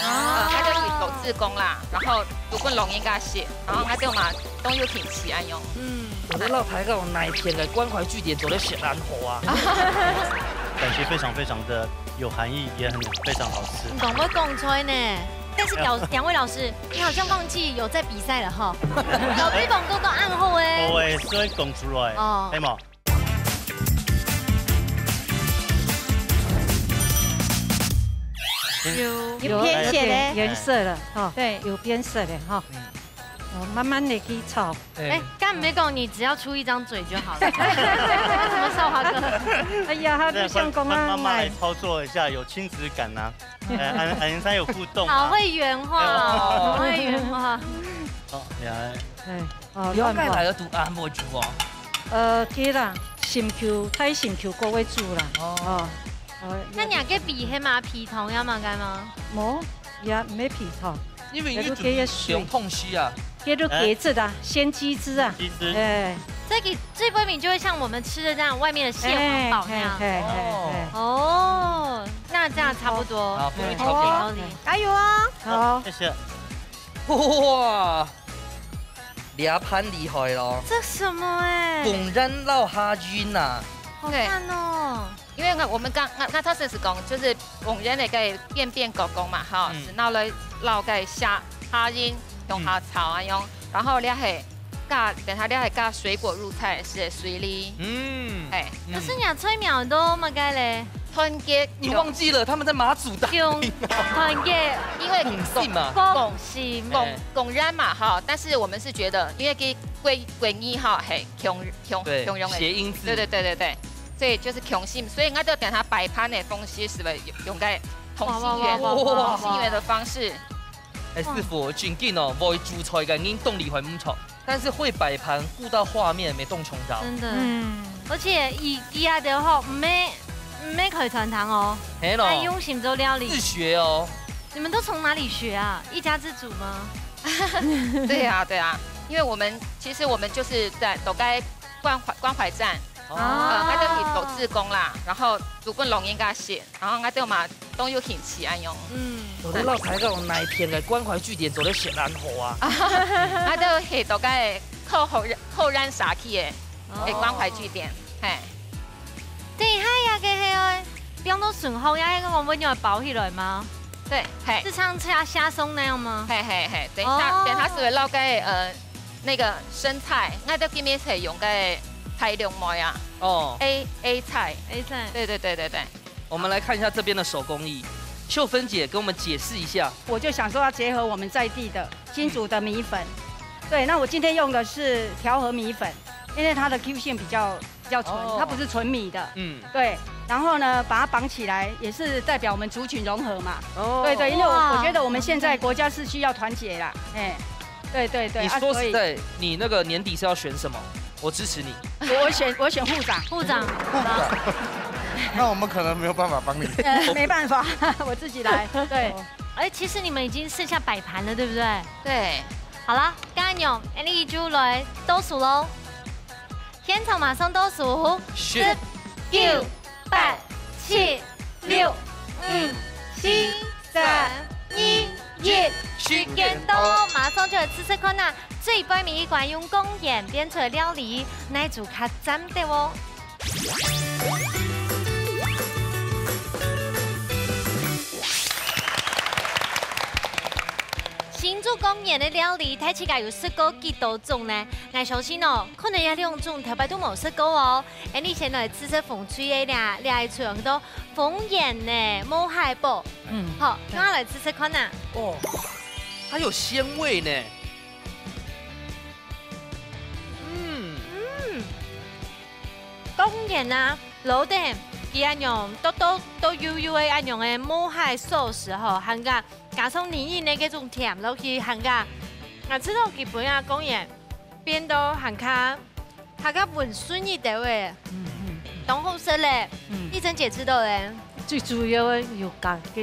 啊，他就去投志工啦，然後讀過聾人家寫，然後他就嘛，都有挺起來用。嗯。我在老台个哪一天个關懷據點做得寫爛貨啊？感謝非常非常的有含義，也很非常好吃。你講會講出來呢，但是兩兩位老師，你好像忘記有在比賽了哈。老師講講講暗號哎。哦，哎，所以講出來，哦，哎嘛。有有偏斜的颜色了哈，对，有偏斜的哈。哦，慢慢的去炒。哎，刚没讲，你只要出一张嘴就好了。什么少华哥？哎呀，他就像公安慢慢来操作一下，有亲子感呐。哎，俺俺三有互动啊。好会圆话哦，好会圆话。好，来。哎，哦，了解来个读啊，我煮哦。呃，对啦，心臼，太心臼各位煮啦。哦，那你还可以比黑马皮糖要吗？干吗？无，也没皮糖。 因为你煮用痛吸啊。叫做茄子啊，鲜鸡汁啊。鸡汁。哎，这个这杯米就会像我们吃的这样，外面的蟹黄堡那样。哎，哎，哎，哎。哦，那这样差不多。好，不用炒给。好哦，加油哦！好，谢谢。哇，这盘厉害咯！这什么哎？工人老下运啊！好看哦。 因为呢，我们刚刚那他是讲，就是工人个便便狗狗嘛，哈，嗯，是拿来捞个下下阴，用下草啊用，然后咧系加，等下咧系加水果入菜是水梨，嗯，哎，可是你催苗都么个嘞？团结，你忘记了他们在马祖打拼啊？团结，因为共性嘛，共性，共工人嘛哈，但是我们是觉得，因为给归归你哈，嘿，穷穷穷人的谐音字，对对对对对。 所以就是穷心，所以我就等下摆盘的方式是不是用个同心圆，哇哇哇哇哇同心圆的方式？哎，师傅，真紧哦，会煮菜个人动力会唔错，但是会摆盘顾到画面没动穷着。真的，嗯，而且以以下的话，没没可以传糖哦，嘿咯，还用心做料理，自学哦。你们都从哪里学啊？一家之煮吗？对啊，对啊，因为我们其实我们就是在都该关怀关怀站，哦，那就去做志工啦，然后煮分老人家食，然后我就嘛都有兴趣安用。嗯，我都老台个哪一片个关怀据点做得写烂货啊？我就去到个扣后后山社区的，哦，关怀据点，嘿。等一下呀，个嘿哦，放到顺后呀，那个我们有包起来吗？对，嘿，是像虾虾松那样吗？嘿嘿嘿，等一下，哦，等一下是会落个呃。 那个生菜，我都今日是用个大陸妹啊。哦，A A菜，A菜，对对对对对。我们来看一下这边的手工艺，秀芬姐给我们解释一下。我就想说要结合我们在地的新竹的米粉，对，那我今天用的是调和米粉，因为它的 Q 性比较比较纯，哦，它不是纯米的，嗯，对，然后呢，把它绑起来，也是代表我们族群融合嘛。哦，对对，因为我我觉得我们现在国家是需要团结啦，哎，对对对，你说实在，你那个年底是要选什么？我支持你。我我选我选护长，护长，护长，那我们可能没有办法帮你。呃，没办法，我自己来。对，哎，其实你们已经剩下摆盘了，对不对？对，好了，刚刚有 Annie 就来倒数喽。 现场马上倒数，十、九、八、七、六、五、四、三、二、一，时间到，马上就来试试看呐！最尾一关用公演变出来料理，哪一组较赞的哦？新竹公演的料理，大自家有试过几多种呢？我相信哦，可能有两种特别都无试过哦。 哎，你先来试试风吹个啦，你还吹很多风眼呢，毛蟹堡。嗯，好，对，那来试试看呐。哦，它有鲜味呢。嗯，嗯，当然啦，老弟，佢安样都都都油油个安样个毛蟹寿司吼，还加加上你呢这种甜落去，还加，啊，吃到基本啊，公演。 变到还加还加温顺一点诶，嗯嗯，当好食咧。嗯，丽珍姐知道咧，最主要个有加个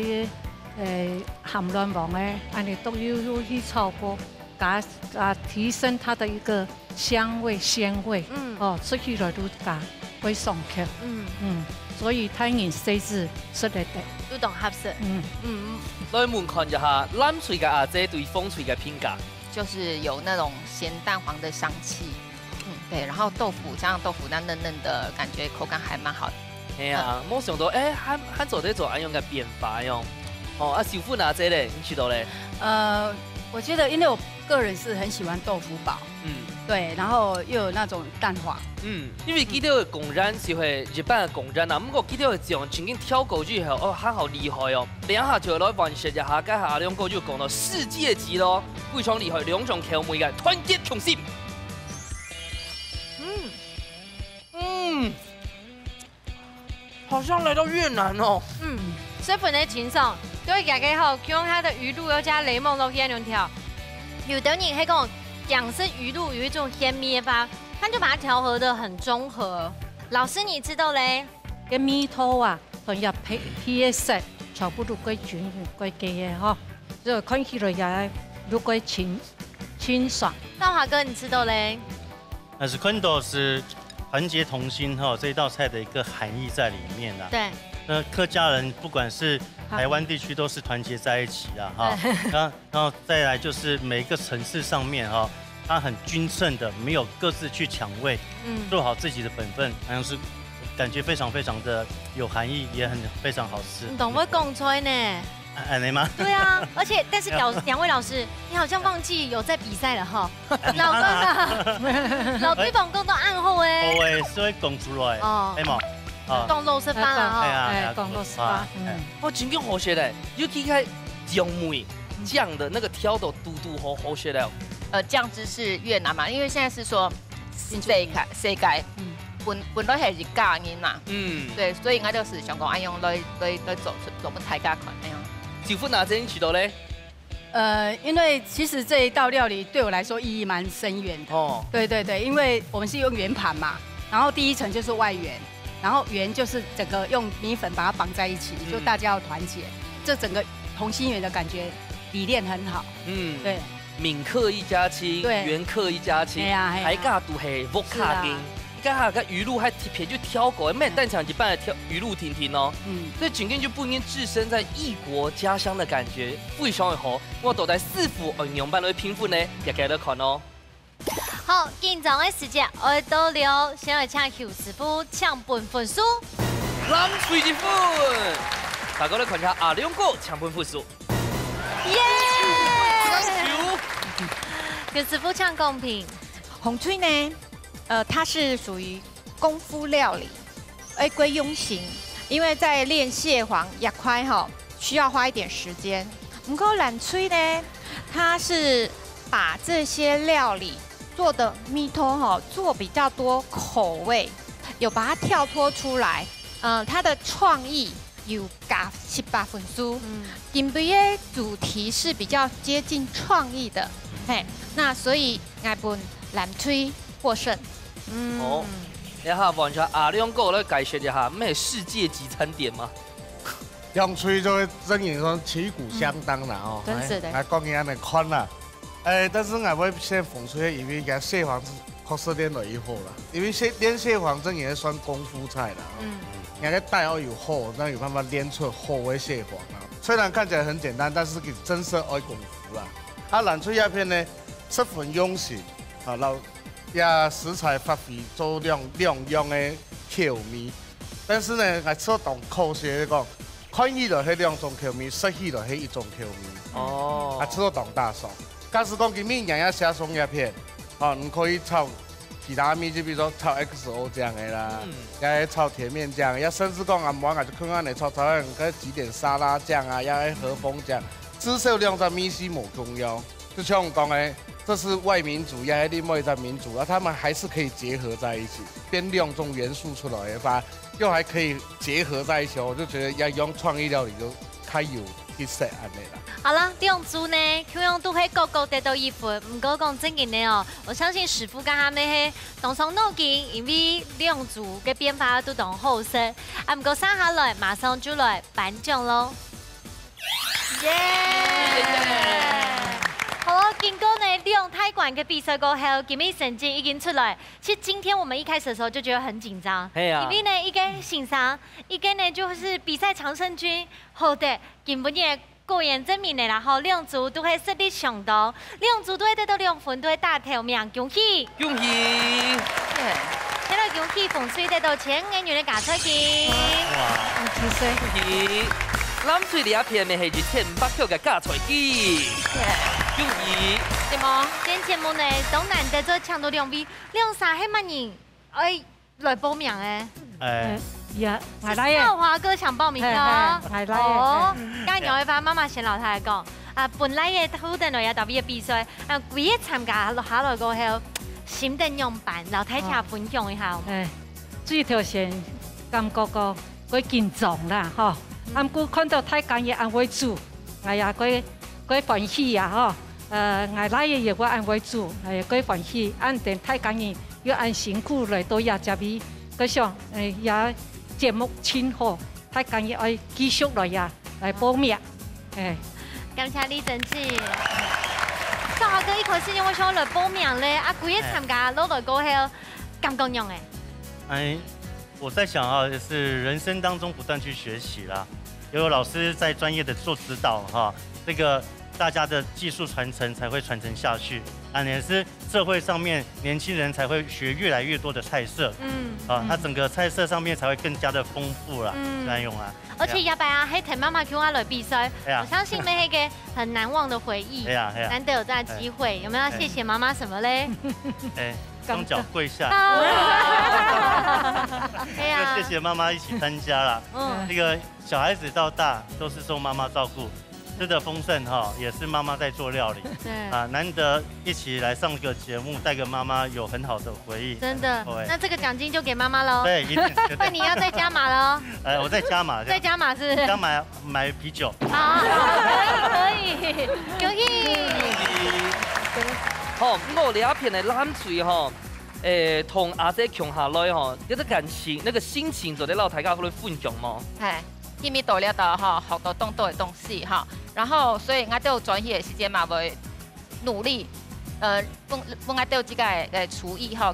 呃鹹卵黃个，安尼都有有去炒过，加啊提升它的一个香味鲜味。嗯，哦，出去了都加会爽口。嗯嗯，所以太人细致食得得，都当合适。嗯嗯，来问看一下，蓝水个阿姐对风水个评价。 就是有那种咸蛋黄的香气。嗯，对，然后豆腐，加上豆腐那嫩嫩的感觉，口感还蛮好的。哎呀，没想到，哎，还还做得做恁样个变化哟。哦，啊，小芬啊，这嘞，你吃到嘞？呃，我觉得，因为我个人是很喜欢豆腐煲，嗯对，然后又有那种蛋黄，嗯，因为佢兜个工人就系日本个工人啊，不过佢兜个醬正经调过以后，哦，还好厉害哦。等一下就来分析一下，刚才阿亮哥就讲到世界级咯，非常厉害，两种口味个团结同心。嗯嗯，好像来到越南哦。嗯，十分的清爽，对，加个好，用它的鱼露又加檸檬落去那种调。有的人还讲，讲是鱼露有一种甜味的吧，他就把它调和的很中和。老师，你吃到嘞？个味道啊，同个皮皮个色，全部都归均衡归个个吼，就看起来也都归清清爽。大华哥，你吃到嘞？那是 condo 是团结同心哈，这一道菜的一个含义在里面啊。对，那客家人不管是台湾地区都是团结在一起啊哈。然后然后再来就是每一个层次上面哈，它很均称的，没有各自去抢位，嗯，做好自己的本分，好像是感觉非常非常的有含义，也很非常好吃。你懂会讲出来呢？啊，安尼吗？对啊，而且但是表两位老师，你好像忘记有在比赛了哈。老师啊，老师讲讲到暗号哎，哦，哎，是会讲出来，哦哎嘛，啊，讲老师班啊哈。哎呀，哎哎呀讲老师班哎嗯哦，真个好食嘞，尤其个酱味酱的那个调到嘟嘟好好食嘞。呃，酱汁是越南嘛，因为现在是说世界世界本本来系一家人嘛，嗯，对，所以应该就是想讲，哎，用来来来做做分大家看，哎呀。小芬啊，这你吃到嘞？呃，因为其实这一道料理对我来说意义蛮深远的。哦，对对对，因为我们是用圆盘嘛，然后第一层就是外圆，然后圆就是整个用米粉把它绑在一起，嗯就大家要团结，这整个同心圆的感觉理念很好。嗯，对，民客一家亲，对原客一家亲，哎呀哎呀大家都系屋下人是啊。你看哈，个鱼露还特别去挑过，没单像一般的挑鱼露婷婷哦。嗯。所以整个就不应该置身在异国家乡的感觉，非常的好。我到底师傅用样般来评分呢？也给了看哦。好，紧张的时间，爱到了，先来请邱师傅抢分分数。蓝水一分，大家来看一下阿良哥抢分分数。耶！九，邱师傅抢公平。红炊呢，呃，它是属于功夫料理，而归用心，因为在练蟹黄、压块哈，需要花一点时间。不过蓝炊呢，它是把这些料理做的味道哈，做比较多口味，有把它跳脱出来，嗯、它的创意有加七八分数。嗯，今天的主题是比较接近创意的，嘿，那所以我分蓝炊获胜。嗯好，等一下，完全阿良哥来解释一下，咩世界级餐点吗？用炊就會真正講旗鼓相當啦哦。嗯真是的來講佢安尼款啦。誒，但是𠊎會先紅炊，因為佢蟹黃確實練落去好啦，因為蟹練蟹黃真正算功夫菜啦。嗯，你个帶愛有好，那有辦法練出好的蟹黃啊。雖然看起來很簡單，但是佢真是愛功夫啦。啊，藍炊這片呢，十分用心，啊，然後也食材發揮做兩兩樣的口味。但是呢，𠊎試到當可惜的講，看起來係兩種口味，食起來係一種口味。哦啊，試到當打爽。假使講今日你也寫上一片，哦，你可以炒其他面，就比如說炒X O醬的啦，嗯也炒甜面醬，也甚至講啊，無啊就看看你炒炒，該幾點沙拉醬啊，也河風醬，至少兩隻味緒無共樣。就像我講的，這是外民族，也係另外一隻民族，啊，他們還是可以結合在一起，變兩種元素出來的話，又還可以結合在一起，我就覺得要用創意料理就較有特色安尼啦。好了，兩組呢，共樣都係各各得到一分。毋過講正經个哦，我相信師傅佮阿妹係動傷腦筋，因為兩組个變化都當好食。啊，毋過接下來馬上就來頒獎咯。耶！好哦，經過呢兩大關个比賽過後，今日成績已經出來。其實今天我們一開始的時候就覺得很緊張，係啊因為呢一個先生，一個呢就是比賽常勝軍，好的，今晡日果然證明了啦吼，兩組都係實力相當，兩組都會得到兩分，都會打頭名，恭喜！恭喜！先來恭喜紅隊得到千五百元个加菜金。哇！恭喜！藍隊這片乜係一千五百塊个加菜金。恭喜！對無？今節目呢，當難得做請到兩位，兩儕係麼人？哎， 來報名欸。哎。哎，呀，𠊎來欸。少華哥想報名哦。嘿，嘿，𠊎來欸，哦，嘿。該樣个話，媽媽先摎大家講，啊，本來个後頭來也特別个比賽，啊，歸個參加下來過後，心得仰般，摎大家分享一下好無？哎，最頭先感覺講，過緊張啦，吼。嗯。啊，毋過看到大家也恁會做，哎呀，過，過歡喜啊，吼。呃，𠊎倈仔也過恁會做，哎，過歡喜，恁等大家人 又恁辛苦來到這隻位，𠊎想，哎，這節目真好，大家也愛繼續來呀，來報名。哎。感謝你，真是。少華哥一開始因為想來報名咧，啊，歸個參加落來過後，感覺仰仔？哎，我在想啊，也是人生當中不斷去學習啦，也有老師在專業的做指導哈，這個大家的技術傳承才會傳承下去。啊，也是社會上面年輕人才會學越來越多的菜色。嗯。啊，嗯。它整個菜色上面才會更加的豐富啦，嗯。這樣用啊。而且這擺啊，還同媽媽共下來比賽，哎呀。我相信乜係一個很難忘的回憶。哎呀，哎呀。難得有這樣的機會，哎。有沒有要謝謝媽媽什麼咧？哎，雙腳跪下。啊。哎呀。要謝謝媽媽一起參加啦。嗯。那個小孩子到大都是受媽媽照顧。 吃的豐盛哈，也是媽媽在做料理。對。啊，難得一起來上個節目，帶給媽媽有很好的回憶。真的。對。那這個獎金就給媽媽囉。對，一定，絕對。那你要再加碼囉。哎，我再加碼，再加碼是不是？加碼買，買啤酒。好，可以，可以。恭喜。好，毋過這片个藍隊吼，誒，同阿姐共下來吼，這個感情，那個心情做得摎大家來分享無？係。 今日到這搭吼，學到當多个東西吼。然後，所以𠊎兜轉去个時間嘛，會努力，呃，分，分𠊎兜自家个，个廚藝吼，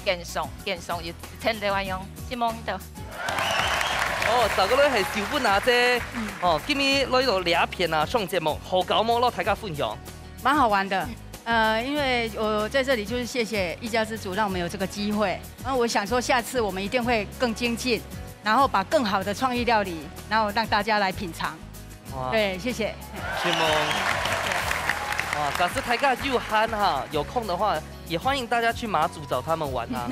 更上，更上一層樓恁樣，希望你兜。哦，再過來係秀芬阿姐，嗯。哦，今日來到這片啊，上節目，好搞無？摎大家分享。 蠻好玩的。呃，因為我在這裡就是謝謝一家之煮，讓我們有這個機會。然後我想說，下次我們一定會更精進，然後把更好的創意料理，然後讓大家來品嚐。哇。對，謝謝。承蒙。哇，假使大家有閒哈，有空的話，也歡迎大家去馬祖找他們玩啊。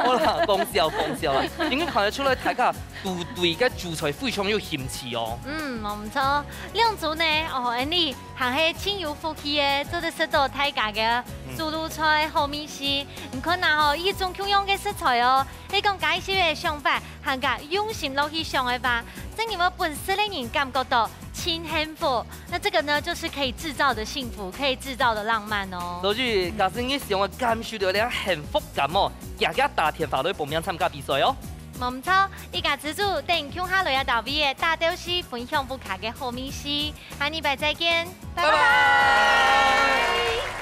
好啦，講笑，講笑啦。因為看得出來，大家對，對該主菜非常有興趣哦。嗯，無錯。兩組呢，哦，恁樣 還係盡有福氣个，做得食到大家个，嗯。手路菜好味緒。你看啊吼，一種共樣个食材哦，係講該兜个想法，還較用心落去想个話，真个會分食个人感覺到盡幸福。那這個呢，就是可以製造的幸福，可以製造的浪漫哦。所以，假使你想要感受到這幸福感哦，遽遽打電話來報名參加比賽哦。無錯，一家之煮，等共下來啊，到位个大東西分享屋下个好味緒。 下禮拜再見，拜拜。拜拜。